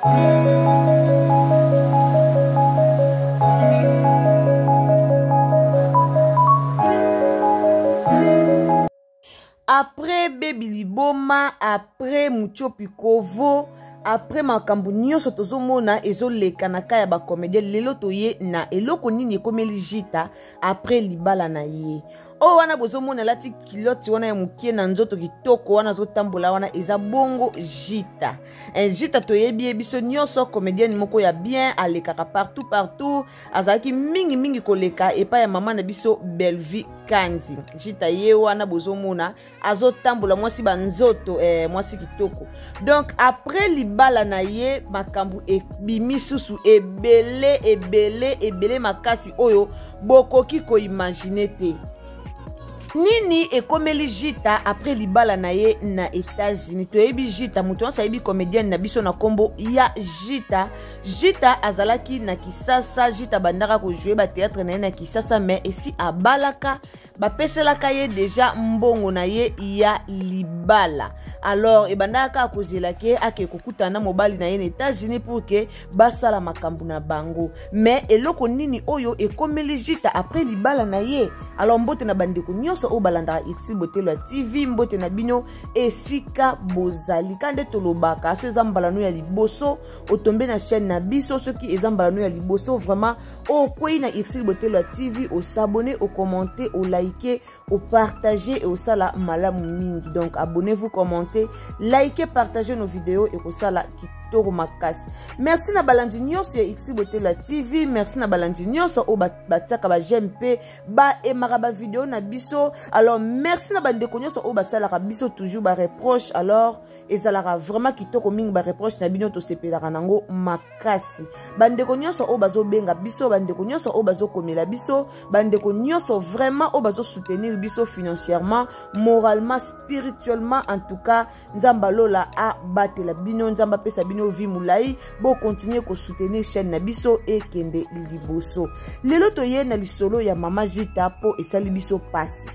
Après Baby Liboma, après Mutshopi Kovo, après makambo nyonso tozomona ezoleka na ka ya bacomédien, lelo toye na eloko nini ekomeli Jita après libala na ye. Oyo wana bozomona alati kiloti wana ya mokie na nzoto kitoko wana azotambola wana eza bongo Jita. Jita toyebi ye biso nyonso, comédienne moko ya bien, alekaka partout partout, azalaki mingi mingi koleka epai ya mama na biso Bellevue Kandi. Jita ye wana bozomona azotambola mwasi banzoto, mwasi kitoko. Donc après libala na ye makambo ebimi susu ebele ebele ebele makasi oyo bokoki koimagine te. Nini ekomeli Jita après libala na ye na États-Unis? Toyebi Jita, moto nyonso ayebi comédienne na biso na kombo ya Jita. Jita azalaki na Kisasa, Jita bandaka kojouer ba théâtre na ye na Kisasa, mais esi abalaka, bapeselaka ye déjà mbongo na ye ya libala. Alors ebandaka kaka kozela ke ake kokutana na mobali na ye na États-Unis pour ke basala makambo na bango. Mais eloko nini oyo ekomeli Jita après libala na ye? Alors mbote na bandeko nyonso oyo balandaka Ursule Botelo ya TV, mbote na bino esika bozali. Ka nde tolobaka, so eza mbala no ya liboso otombe na chaîne na biso, soki eza mbala no ya liboso vraiment okwei na Ursule Botelo ya TV, osabonner, okommente, olike, opartager et osala malamu mingi. Donc abonnez-vous, commentez, likez, partagez nos vidéos et kosala kitoko makasi. Merci na balandi nyonso ya Ursule Botelo ya TV, merci na balandi nyonso oyo batiaka ba j'aime pe ba aimaka ba vidéo na biso. Alors merci na bandeko nyonso oyo basalaka biso toujours ba reproche. Alors ezalaka vraiment kitoko mingi ba reproche na bino, tosepelaka nango makasi. Bandeko nyonso oyo bazobenga biso, bandeko nyonso oyo bazokomela biso, bandeko nyonso vraiment oyo bazosoutenir biso financièrement, moralement, spirituellement, en tout cas Nzambe alola abatela bino, Nzambe apesa bino vie molai, bokontinue kosoutenir chaîne na biso ekende liboso. Lelo toye na lisolo ya mama Jita po esali biso pasi.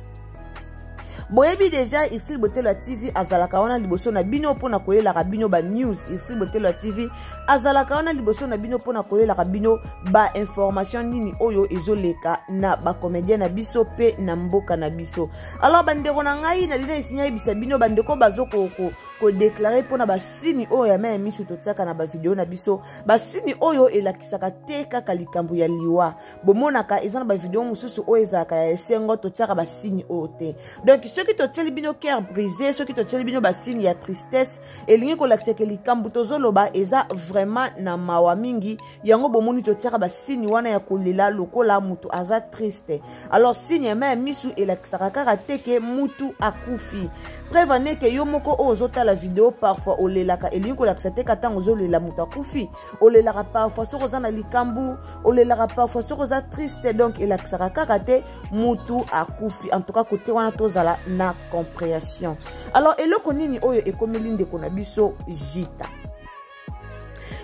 Boyebi deja Ursule Botelo ya TV azalaka wana liboso na bino mpona koyelaka bino ba news. Ursule Botelo ya TV azalaka wana liboso na bino mpona koyelaka bino ba information nini oyo ezoleka na ba comédien na biso pe na mboka na biso. Alors bandeko na ngai, nalingi esinya yebisa bino bandeko bazo ko déclarer mpona basini oyo ya mai ya miso totiaka na bavideo na biso. Basini oyo elakisaka te kaka likambo ya liwa. Bomonaka eza na bavideo mosusu oyo ezalaka ya esengo, totiaka basini oyo te. Donc soki totieli bino cœur brisé, soki totieli bino basini ya tristesse, elingi kolakisa ke likambo tozoloba eza vraiment na mawa mingi. Yango bomoni totiaka basini wana ya kolela lokola moto aza triste. Alors signe ya mai ya misu elakisaka kaka te ke mutu akufi. Preuve ane ke yo moko oyo ozotala video parfois olelaka, elingi kolakisa te ka ntango ozolela moto akufi. Olelaka parfois soki oza na likambo, olelaka parfois soki oza triste, donc elakisaka kaka te mutu akufi. En tout cas kote wana tozala na compréhension. Alors eloko nini oyo ekomeli ndeko na biso Jita?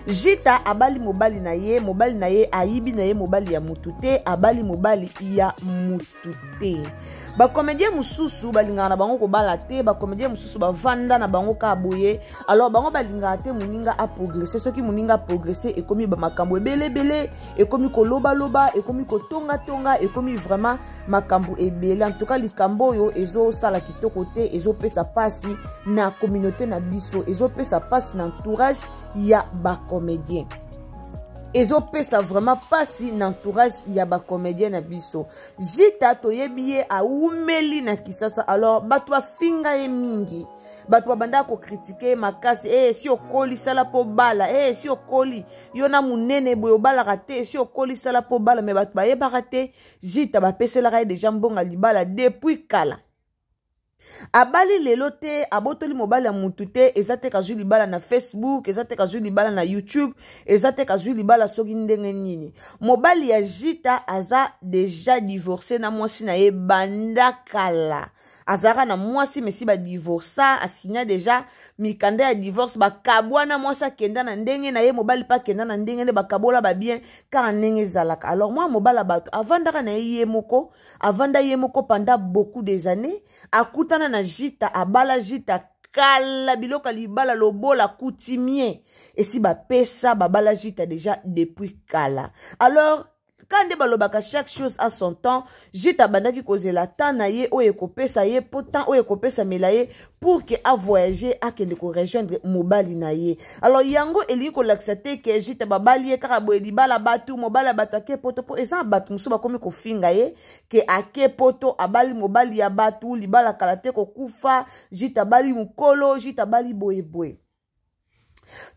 Jita abali mobali na ye, mobali na ye ayibi na ye mobali ya mutu te, abali mobali ya mutu te. Bacomédien mosusu balingaka na bango kobala te, bacomédien mosusu bavanda na bango kaka boye. Alors bango balingaka te moninga aprogresse. Soki moninga aprogresse, ekomi bamakambo ebele ebele, ekomi kolobaloba, ekomi kotongatonga, ekomi vraiment makambo ebele. En tout cas likambo oyo ezosala kitoko te, ezopesa pasi na communauté na biso, ezopesa pasi na entourage ya bacomédien, ezopesa vraiment pasi na entourage ya bacomédien na biso. Jita toyebi ye awumeli na Kisasa. Alors bato bafinga ye mingi, bato babandaka kocritiquer ye makasi. Si okoli sala mpo bala, si okoli yo na monene boye obalaka te, si okoli sala mpo bala. Me bato bayebaka te Jita bapeselaka ye deja mbongo ya libala depuis kala. Abali lelo te, abotoli mobali ya mutu te. Eza te kazwi libala na Facebook, eza te kazwi libala na YouTube, eza te kazwi libala soki ndenge nini. Mobali ya Jita aza deja divorcé na mwasi na ye banda kala. Azalaka na mwasi mesi badivorsa, asinya deja mikanda ya divorce, bakabwana. Mwasi akenda na ndenge na ye, mobali mpe akenda na ndenge nde, bakabola babien kaka ndenge ezalaka. Alors mwa mobali ya bato avandaka na ye ye moko, avanda ye moko pendant beaucoup des années, akutana na Jita, abala Jita. kala biloko ya libala lobola coutumier esi bapesa babala jita deja depuis kala. Alors ka nde balobaka chaque chose a son temps. Jita abandaki kozela temps na ye oyo ekopesa ye, mpo temps oyo ekopesamela ye pour ke avoyage akende korejoindre mobali na ye. Alors yango elingi kolakisa te ke Jita babali ye kaka boye libala bato, mobali ya bato ake poto, mpo eza na bato mosusu bakomi kofinga ye ke ake poto, abali mobali ya bato, libala kala te kokufa, Jita abali mokolo, Jita abali boyeboye.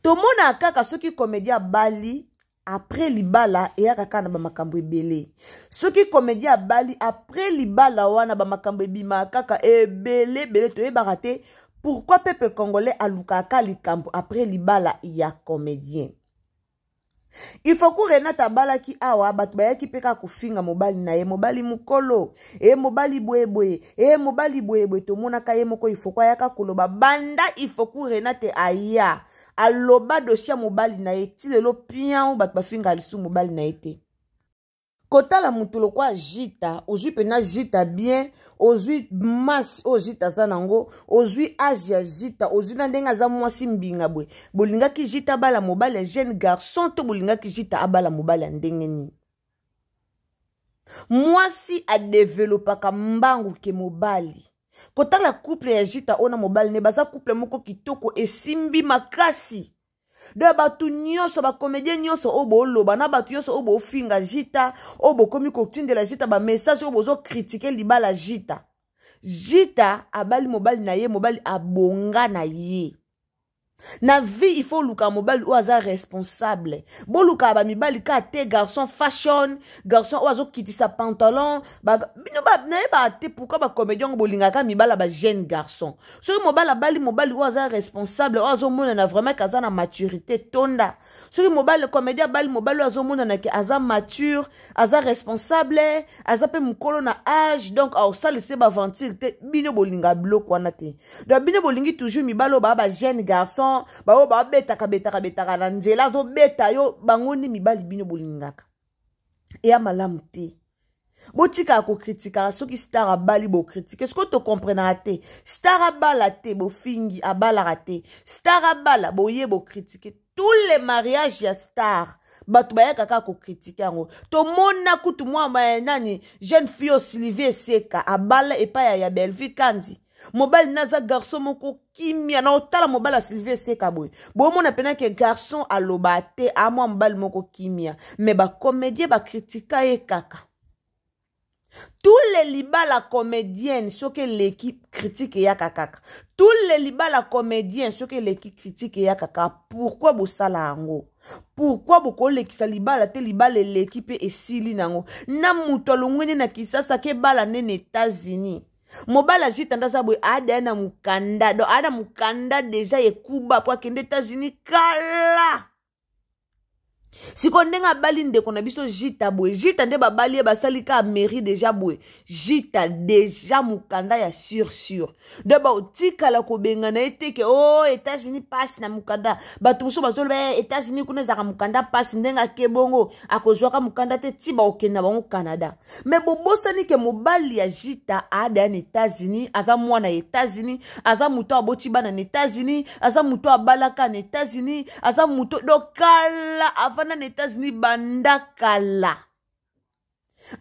Tomona kaka soki comédien abali, après libala eyaka kaka na bamakambo ebele. Soki comédien abali, après libala wana bamakambo ebimaka kaka ebele ebele. Toyebaka te pourquoi peuple congolais alukaka likambo après libala ya comédien. Ifoku Renate abalaki awa, bato bayaki mpe kaka kofinga mobali na ye, mobali mokolo, e mobali boyeboye, e mobali boyeboye. Tomonaka ye moko Ifoku ayaka koloba. Banda Ifoku Renate aya aloba dossier ya mobali na ye, ti lelo pian bato bafingaka lisusu mobali na ye te. Kotala moto lokwa Jita, ozwi mpena Jita bien, ozwi masi oyo Jita aza nango, ozwi age ya Jita, ozwi na ndenge aza mwasi mbinga boye. Bolingaki Jita abala mobali ya jeune garçon to bolingaki Jita abala mobali ya ndenge nini? Mwasi adevelopaka mbangu ke mobali. Kotala couple ya Jita oyo na mobali ne, baza couple moko kitoko, esimbi makasi. Donc bato nyonso, bacomédien nyonso oyo booloba na bato nyonso oyo bofinga Jita, oyo bokomi kotindela Jita bamessage, oyo bozokritike libala Jita, Jita abali mobali na ye, mobali abonga na ye. Na vie il faut oluka mobali oyo aza responsable. Bolukaka bamibali kaka te garçon fashion, garçon oyo azokitisa pantalon. Bino nayebaka te pourquoi bacomédien yango bolingaka mibala ba jeune garçon. Soki mobali abali mobali oyo aza responsable, oyo azomonana vraiment ke aza na maturité tonda. Soki mobali comédien abali mobali oyo azomonana ke aza mature, aza responsable, aza mpe mokolo na age, donc aosalisa baventure te. Bino bolingaka biloko wana te. Donc bino bolingi toujours mibali oyo baa ba jeune garçon, baoyo babetaka betaka betaka na nzela, azobeta yo, bango nde mibali bino bolingaka. Eya malamu te. Botikaka kokritikaka. Soki star abali, bokritike. Soki tokomprenaka te, star abala te, bofingi. Abalaka te, star abala, boye bokritike. Tous les mariages ya star, bato bayaka kaka kokritike yango. Tomona kutu mwa nani, jeune fille oyo Sylvie Eseka abala epai ya Bellevue Kanzi, mobali naza garçon moko kimia. Na otala mobali ya Sylvie Eseka boye, bomona mpena ke garçon aloba te, amwa mobali moko kimia, me bacomédien bakritika ye kaka. Tous les libala comédienne soki eleki, critique eyaka kaka. Tous les libala comédien soki eleki, critique eyaka kaka. Pourquoi bosala yango? Pourquoi bokolekisa libala te? Libala eleki mpe esili nango na moto alongwe nde na Kisasa ke bala nde na États-Unis. Mobali Ajita nde aza boye, adaya na mokanda, donc aya na mokanda deja ekuba po akende États-Unis kala. Sikoyo ndenge abali ndeko na biso Jita boye, Jita nde babali ye, basali ka mairie deja boye, Jita deja mokanda ya sur sur. Donc baotikala kobengana ye te ke o oh, États-Unis pasi na mokanda. Bato mosusu bazoloba eh, États-Unis kuna ezalaka mokanda pasi, ndenge ake bongo akozwaka mokanda te ti baokende na bango Canada. Me bobosani ke mobali ya Jita aadaya na États-Unis, aza mwana ya États-Unis, aza moto aboti bana na États-Unis, aza moto abalaka na États-Unis, aza moto do kala avanda na États-Unis, banda kala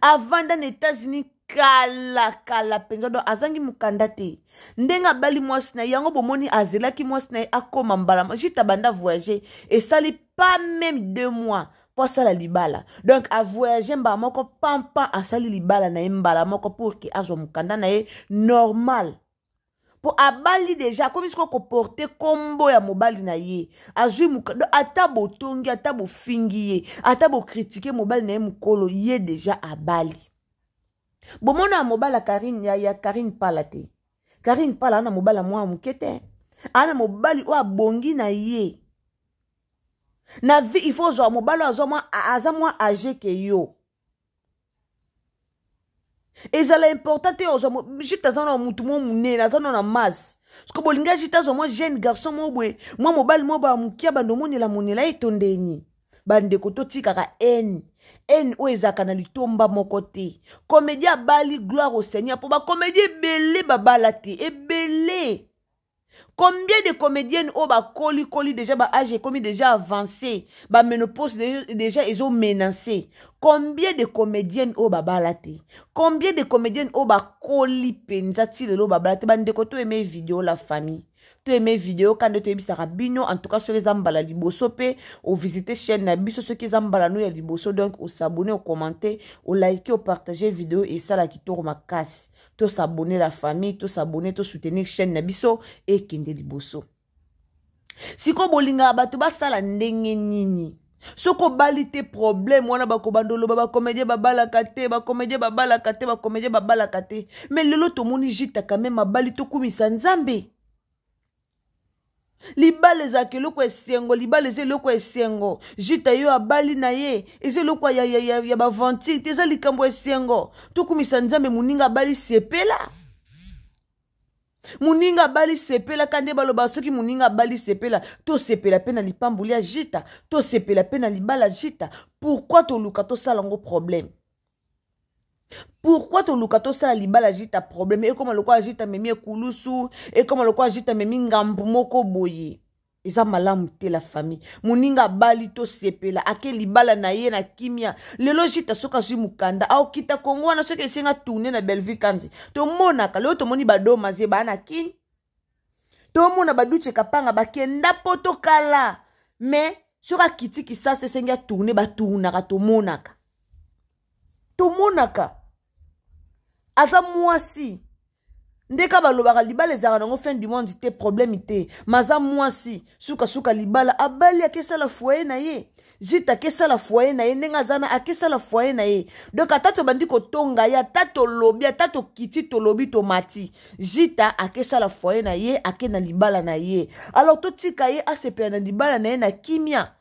avanda na États-Unis, kala kala mpenza. Do azangi mokanda te. Ndenge abali mwasi na ye yango, bomoni azelaki mwasi na ye akóma mbala. Jita banda voyage esali pas même 2 mois mpo asala libala. Donc avoyage mbala moko pampan, asali libala na ye mbala moko pour ke azwa mokanda na ye normal, mpo abali deja, akomi sikoyo koporte nkombo ya mobali na ye. Azwi ata botongi, ata bofingi ye, ata bokritike mobali na ye mokolo, ye deja abali. Bomona ya mobali ya Karine, ya Karine Pala te. Karine Pala ana mobali ya mwana moke te, ana mobali oyo abongi na ye. Na vie il faut ozwa mobali oyo aza mwa age ke yo. Ezala important te ozwa Jite aza na motu mwa monene, aza na masse. Parceke bolinga Jite azwa mwa jeune garçon mo boye, mwa mobali mwa baya mokia, bando omonela monela ye tondeni. Bandeko, totikaka haine, haine oyo ezalaka na litomba moko te. Comédien abali, gloire au Seigneur, mpo bacomédien ebele babala te, ebele. Combien de comédiennes oyo bakolikoli déjà, ba âge ekomi déjà avancé, baménopause déjà ezomenace? Combien de comédiennes oyo babala te? Combien de comédiennes oyo bakoli mpenza ti lelo babala te? Bandeko, to aime video, la famille, to aime video. Ka nde toyebisaka bino, en tout cas soki eza mbala liboso mpe ovisite chaîne na biso, soki eza mbala no ya liboso, donc osabone, ocommente, olike, opartage video, esala kitoko makasi. Tosabone, la famille, tosabone, tosoutenir chaîne na biso ekende liboso. Sikoyo bolingaka bato basala ndenge nini? Soki obali te, problème wana bakobanda oloba: bacomédien babalaka te, bacomédien babalaka te, bacomédien babalaka te. Mais lelo tomoni Jita quand même abali, tokumisa Nzambe. Libala ezalaka eloko esengo, libala eza eloko esengo. Jita yo abali na ye, eza eloko ya baventure te, eza likambo esengo. Tokumisa Nzambe. Moninga abali, sepela. Moninga abali, sepelaka. Nde baloba soki moninga abali, sepela. Tosepela mpe na lipamboli ya Jita, tosepela mpe na libala Jita. Pourquoi toluka tosala yango problème? Pourquoi toluka tosala libala Jita problème? Ekoma lokola Jita amemi ekulusu, ekoma lokola Jita amemi ngambu moko boye. Eza malamu te, la famille. Moninga abali, tosepela, ake libala na ye na kimia. Lelo Jita soki azwi mokanda, aokita Kongo wana, soki esenga tourne na Bellevue Kanzi, tomonaka. Lelo tomoni badomaze baa na Kini, tomona baduche kapanga bakenda poto kala, mais soki akiti Kisasa, esengi atourne, batournaka, tomonaka, tomonaka. Aza mwasi ndeka balobaka libala ezalaka nango fin du monde te, problème te. Maza mwasi, sukasuka libala abali, akesala foyer na ye. Jita akesala foyer na ye ndenge aza na, akesala foyer na ye. Donc ata tobandi kotonga ye, ata tolobi, ata tokiti, tolobi, tomati, Jita akesala foyer na ye, ake na libala na ye. Alors totika ye asepela na libala na ye na kimia.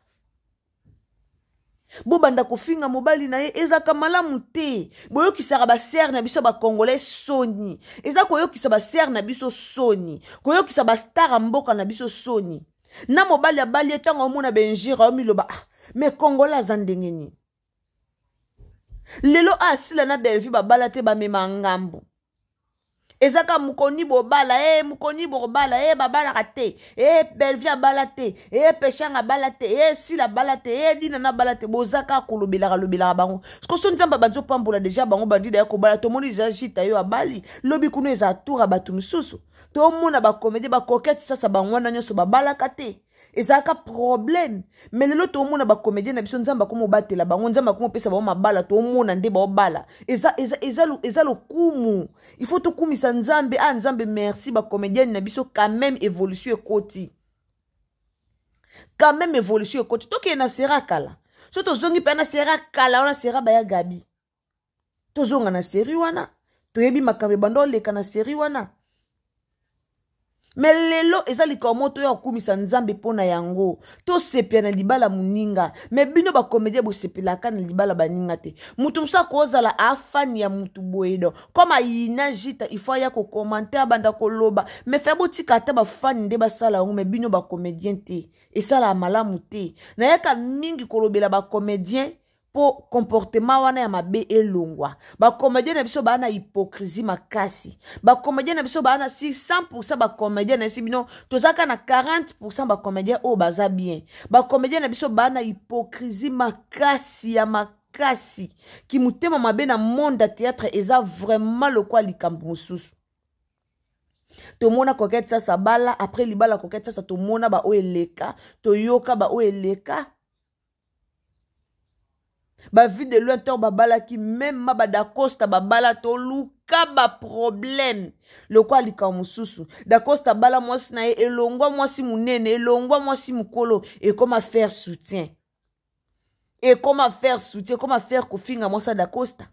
Bobanda kofinga mobali na ye ezalaka malamu te. Boyokisaka basere na biso bacongolais soni, eza koyokisa basere na biso soni, koyokisa bastar ya mboka na biso soni. Na mobali abali ye, ntango omona benjire, aomiloba: ah, mais congolais aza ndenge nini? Lelo asila na Bellevue babala te, bamema ngambo. Eza kaka mokoni bobala e, mokoni bobala e, babalaka te e, Bellevue abala te e, Peshanga abala te e, Sila abala te e, Dina na abala te. Boza kaka kolobelaka lobelaka bango. Sikoso Nzambe abandi opambola deja bango, bandida ya kobala. Tomoni deja Jita yo abali, lobi kuna eza tour ya bato misusu. Tomona bacomédie, bacoquette sasa, bango wana nyonso babalaka te, ezalaka problème. Mais lelo tomona bacomédien na biso, Nzambe akoma obatela bango, Nzambe akoma opesa bango mabala, tomona nde baobala. Eza, eza, eza, eza lokumu, il faut tokumisa Nzambe. Ah, Nzambe merci, bacomédienne na biso quand même évolution ekoti, quand même évolution ekoti. Tokende na sera kala, so tozongi mpe na sera kala wana, sera baya Gabi, tozonga na série wana, toyebi makambo ebanda oleka na série wana. Me lelo eza likambo moko toya kokumisa Nzambe mpo na yango, tosepela na libala moninga. Me bino bacomédien bosepelaka na libala baninga te. Moto mosusu akozala afani ya motu boye, donc comme ayina Jita, il faut aya kokomante, abanda koloba. Me fe botika ata bafani nde basala yango, me bino bacomédien te, esalaka malamu te. Nayaka mingi kolobela bacomédien mpo comportement wana ya mabe elongwa. Bacomédien na biso baa na hypocrisie makasi. Bacomédien na biso baa na si 100. Bacomédien na esi bino tozalaka na 40. Bacomédien oyo baza bien, bacomédien na biso baa na hypocrisie makasi ya makasi. Kimotema mabe na monde ya théâtre eza vraiment lokwa likambo mosusu. Tomona Coquette Sasa bala, après libala Coquette Sasa tomona baoyo eleka, toyoka baoyo eleka, bavie de loin ntango babalaki, meme ma badacosta babala, toluka baproblème lokola likambo mosusu. Dacosta abala mwasi na ye, elongwa mwasi monene, elongwa mwasi mokolo, ekoma faire soutien, ekoma faire soutien, ekoma faire kofinga mwasi ya Dacosta.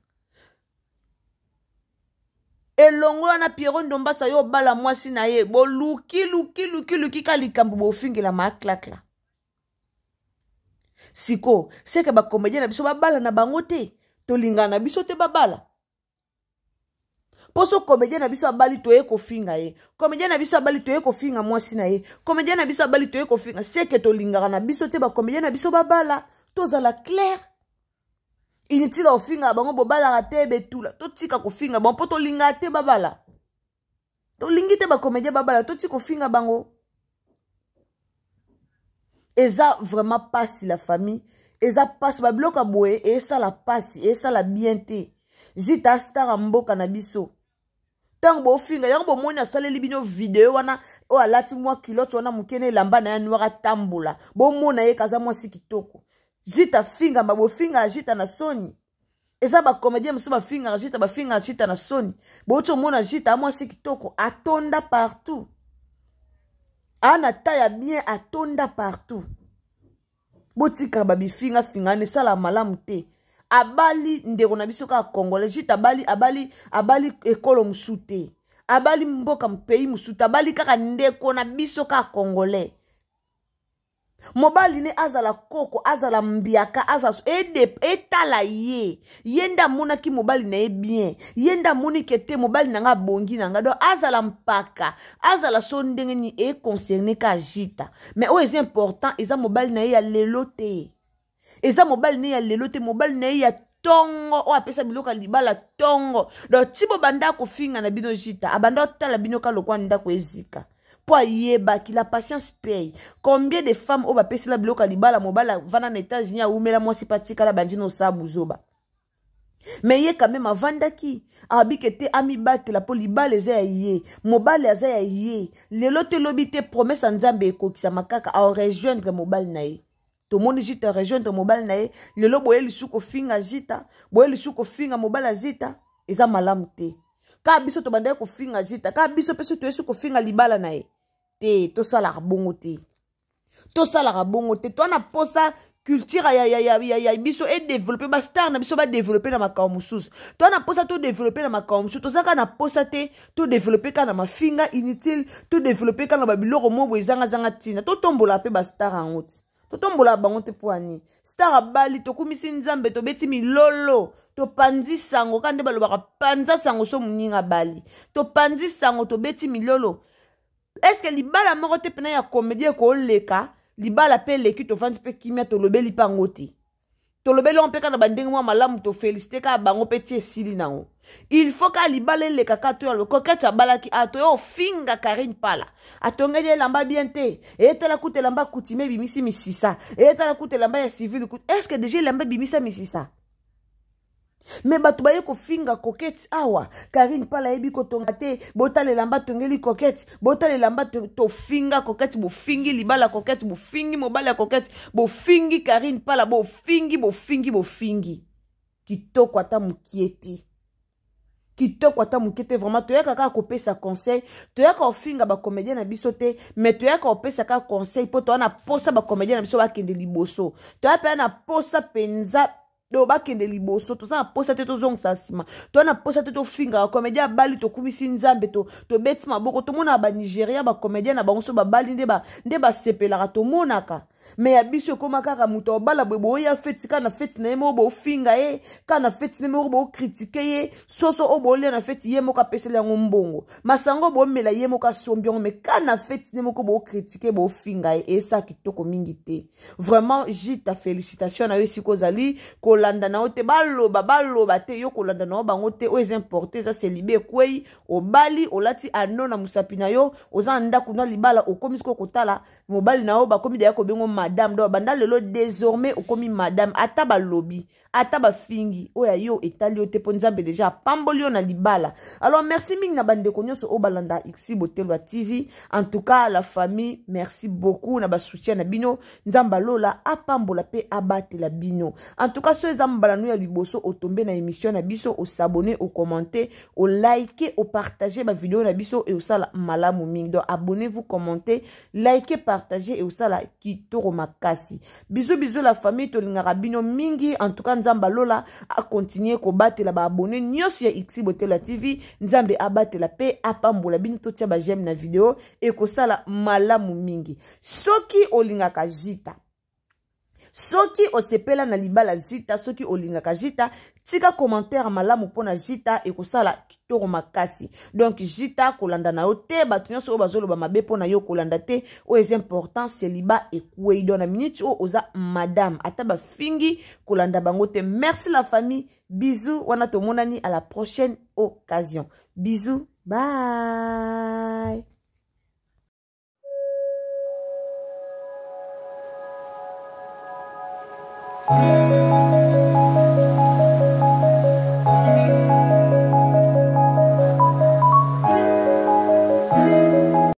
Elongo wana Piero Ndombasa, yo obala mwasi na ye, boluki luki luki luki ka likambo bofingela maklakla. Siko seke bacomédien na biso babala na bango te, tolingana na biso te babala. Mpo so comédien na biso abali, toye kofinga ye. Comédien na biso abali, toye kofinga mwasi na ye. Comédien na biso abali, toye kofinga. Seke tolingaka na biso te bacomédien na biso babala. Tozala clair, inutile kofinga bango, bobalaka te, betula. Totika kofinga bango mpo tolingaka te babala, tolingi te bacomédien babala, totika kofinga bango. Eza vraiment pasi la famille, eza pasi babiloko ya boye esala pasi, esala bien te. Jita star ya mboka na biso, ntango bofinga yango bomoni asaleli bino video wana oyo alati mwa culotte wana moke na elamba na ye noir atambola, bomona ye kaza mwasi kitoko. Jita fingama, bofinga Jita na soni. Eza bacomédien mosusu bafingaka Jita, bafingaka Jita na soni. Bouti omona Jita amwasi kitoko, atonda partout, ana ta ya bien, atonda partout. Botikaka babifingafinga wana, esala malamu te. Abali ndeko na biso kaka congolais. Jita abali, abali, abali ekolo mosusu te, abali mboka pays mosusu te, abali kaka ndeko na biso kaka congolais. Mobali ne azala koko, azala mbiaka, azala ede, etala ye. Ye nde amonaki mobali na ye bien, ye nde amoni ke te mobali na nga abongi na nga, donc azala mpaka, azala so ndenge nini econcerne ka Jita. Mais oyo eza important, eza mobali na ye ya lelo te, eza mobali na ye ya lelo te, mobali na ye ya tongo oyo apesa biloko ya libala tongo. Donc ti bobanda kofinga na bino Jita, abanda otala bino ka lokwa ndako ezika, mpo ayebaki la patience paye. Combien de femmes oyo bapesela biloko ya libala, mobali avanda na États-Unis awumela, mwasi mpe atikala bandi na osala buzoba, me ye quand même avandaki abike te, amibatela mpo libala eza ya ye, mobali aza ya ye. Lelo te lobi te, promesse ya Nzambe ekokisama kaka, arejoindre mobali na ye. Tomoni Jita rejoindre mobali na ye lelo, boye lisusu kofinga Jita, boye lisusu kofinga mobali ya Jita, eza malamu te. Kaka biso tobandaki kofinga Jita, kaka biso mpe so toyesi kofinga libala na ye te. Tosalaka bongo te, tosalaka bongo te. Toa na posa culture ya, ya, ya, ya, ya biso edéveloppe, bastar na biso badéveloppe na makambo mosusu. Toa na posa todéveloppe na makambo mosusu, toza kaka na posa te todéveloppe kaka na mafinga inutile, todéveloppe kaka na babiloko moko ezangazanga ntina. Totombola mpe bastar yango ti, totombola bango te. Mpo ani star abali, tokumisi Nzambe, tobeti milolo, topanzi sango kaka nde balobaka panza sango so moninga abali, topanzi sango, tobeti milolo. Eske libala moko te mpena ya comédie ekoleka? Libala mpe eleki, tovandi mpe kimia, tolobeli mpe yango te, tolobeli yango mpe kaka na bandenge mwa malamu, tofélicité kaka bango mpe ti esili nango. Il faut kaka libala eleka kaka toya Kokete abalaki, a toya ofinga Karine Pala, atongeli elamba bien te, eyetala kuta elamba coutume ebimisi misisa, eyetala kuta elamba ya civile kuta. Est ce que déjà elamba ebimisa misisa? Me bato baye kofinga Kokete awa, Karine Pala ayebi kotonga te, botala elamba atongeli Kokete, botala elamba. Tofinga Kokete, bofingi libala Kokete, bofingi mobali ya Kokete, bofingi Karine Pala, bofingi, bofingi, bofingi. Kitoko ata mokie te, kitoko ata moke te. Vraiment, toyaka kaka kopesa conseil, toyaka kofinga bacomédien na biso te, mais toyaka kopesa kaka conseil mpo toya na posa bacomédien na biso bakende liboso. Toya mpe na posa mpenza do bakende liboso, toza na posa te tozongisa nsima, toza na posa te tofingaka comédien abali. Tokumisi Nzambe, tobeti maboko. Tomonaka Banigeria, bacomédien na bango so babali nde basepelaka, tomonaka. Me ya biso ekóma kaka moto abala boye, boya feti kaka na feti na ye moko bofinga ye, kaka na feti na ye moko bocritiquer ye. Soso oyo bolia na feti, ye moko apeseli yango mbongo. Masango bomela, ye moko asombi yango. Me kaka na feti na ye moko bocritiquer, bofinga ye, esa kitoko mingi te. Vraiment Jita, félicitation na yo esika ozali. Kolanda na yo te, baloba baloba te, yo kolanda na yo bango te. Oyo eza importe, eza célibat ekwei, obali, olati ano na mosapi na yo, oza na ndako na libala, okomi sikoyo kotala mobali na yo, bakomi deya kobengo madame. Donc banda lelo, désormais okomi madame. Ata balobi, ata bafingi, oyo ya yo etali yo te, mpo Nzambe deja apamboli yo na libala. Alors merci mingi na bandeko nyonso oyo balanda Xi Botelwa TV. En tout cas la famille, merci beaucoup na basoutien na bino. Nzambe alola apambola mpe abatela bino. En tout cas, so eza mbala no ya liboso otombe na émission na biso, osabonner, ocommenter, olike, opartage bavideo na biso e osala malamu mingi. Donc abonnez-vous, commentez, likez, partagez e osala kitoko makasi. Bisous, bisous la famille, tolingaka bino mingi. En tout cas, Nzambe alola akontinue kobatela baabonné nyonso ya Xi Botela TV. Nzambe abatela mpe apambola bino. Totia baj'aime na video, ekosala malamu mingi. Soki olingaka Jita, soki osepela na libala Jita, soki olingaka Jita, tika commentaire malamu mpona Jita, ekosala kitoko makasi. Donc Jita, kolanda na yo te bato nyonso oyo bazoloba mabe mpona yo, kolanda te. Oyo eza important, célibat ekwei, donc na minute oyo oza madame. Ata bafingi, kolanda bango te. Merci la famille, bisous. Wana tomonani à la prochaine occasion. Bisous, bye.